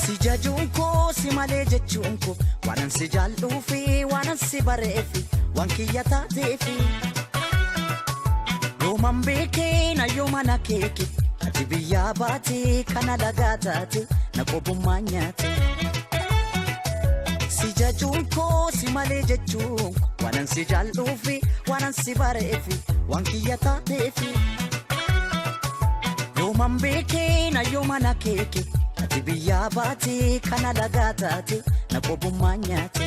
Si jajuun koo si malee jechuun koo waanan si jaalluufi waanan si bareefi waan kiyya taateefi. Yooman beekee na yooman akeeke ati biyyaa baate kana lagaa taate na qobummaa nyaate. Si jajuun koo si malee jechuun koo waanan si jaalluufi waanan si bareefi waan kiyya taateefi. Yooman beekee na yooman akeeke ati biyyaa baate kana lagaa taate na qobummaa nyaate.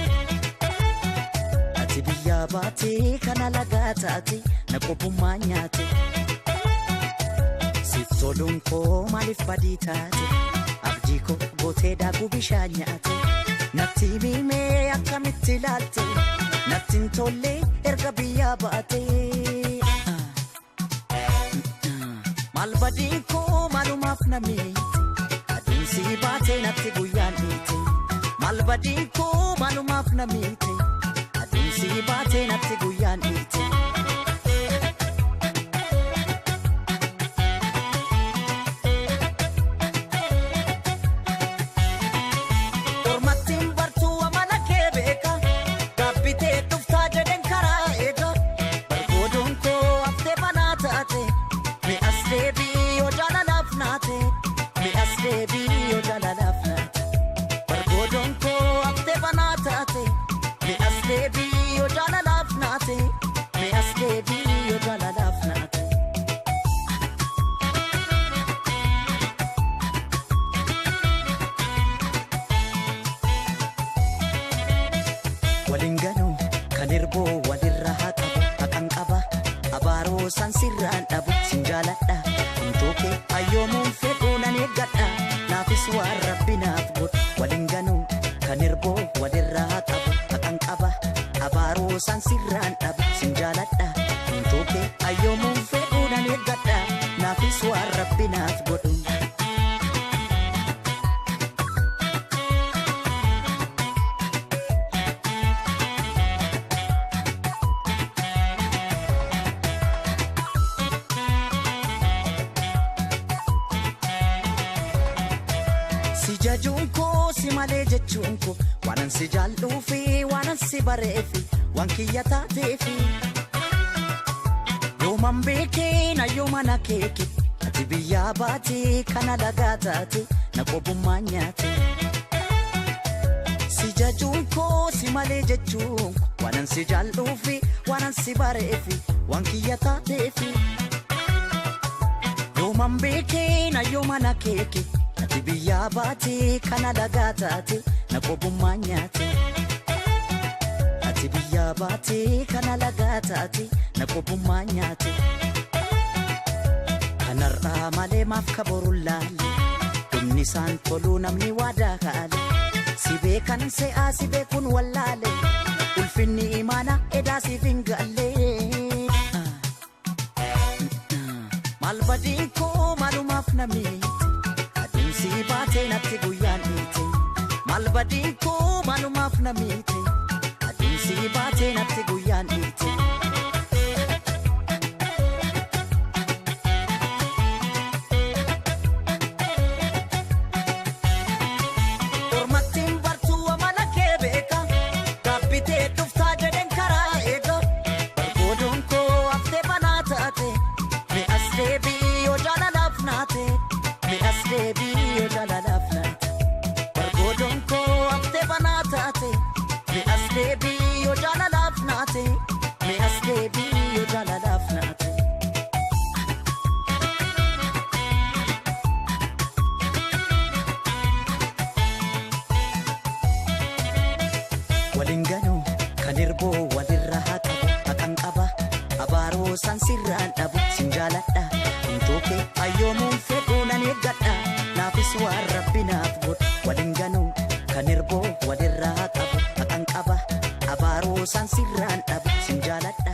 Ati biyyaa baate kana lagaa taate na qobummaa nyaate. Siif toluun koo maaliif badii taate abdii koo gootee daakuu bishaan nyaate. Natti himee akkamitti ilaalte natti hin tolle erga biyyaa baate. Maal badiin koo maalumaaf na miite aduun si baate natti guyyaan dhiite. Maal badiin koo maalumaaf na miite aduun si baate natti guyyaan dhiite. Ormattiin bartuu amala kee beeka gaabbitee dhuftaa jedhen karaa eega bargoodoon koo haftee banaa taate mi'as deebii yoo jaalalaaf naate mi'as deebii yoo jaalalaaf naate bargoodoon koo haftee banaa taate mi'as deebii yoo jaalalaaf naate mi'as deebii yoo jaalalaaf naate. Waliin ganuu kan hirboo walirra haa qabu haqan qaba abaaroo san sirraan dhabu sin jaaladha humtoo kee hayyoomuun fedhuu nan eeggadha naafis waan rabbi naaf godhu waliin ganuu kan hirboo walirra haa qabu haqan qaba abaaroo san sirraan dhabu sin jaaladha humtoo kee hayyoomuun fedhuu nan eeggadha naafis waan rabbi naaf godhu. Si jajuun koo si malee jechuun koo waanan si jaalluufi waanan si bareefi waan kiyya taateefi. Yooman beekee na yooman akeeke ati biyyaa baate kana lagaa taate na qobummaa nyaate. Si jajuun koo si malee jechuun koo waanan si jaalluufi waanan si bareefi waan kiyya taateefi. Yooman beekee na yooman akeeke ati biyyaa baate kana lagaa taate na qobummaa nyaate. Ati biyyaa baate kana lagaa taate na qobummaa nyaate. Kanarraa malee maaf kaboruun laalle dhumni isaan toluu namni waadaa kaale. Si beekan se'aa si beekuun wallaale ulfinni imaana edaa siif hin galle. Maal badiin koo maalumaaf na miite aduun si baate natti guyyaan dhiite. Maal badiin koo maalumaaf na miite aduun si baate natti guyyaan dhiite. Ormattiin bartuu amala kee beeka gaabbitee dhuftaa jedhen karaa eega bargoodoon koo haftee banaa taate mi'as deebii yoo jaalalaaf naate mi'as deebii yoo jaalalaaf naate bargoodoon koo haftee banaa taate mi'as deebii yoo jaalalaaf naate mi'as deebii yoo jaalalaaf naate. Waliin ganuu kan hirboo walirra haa qabu haqan qaba abaaroo san sirraan dhabu sin jaaladha humtoo kee hayyoomuun fedhuu nan eeggadha naafis waan rabbi naaf godhu waliin ganuu kan hirboo walirra haa qabu haqan qaba abaaroo san sirraan dhabu sin jaaladha.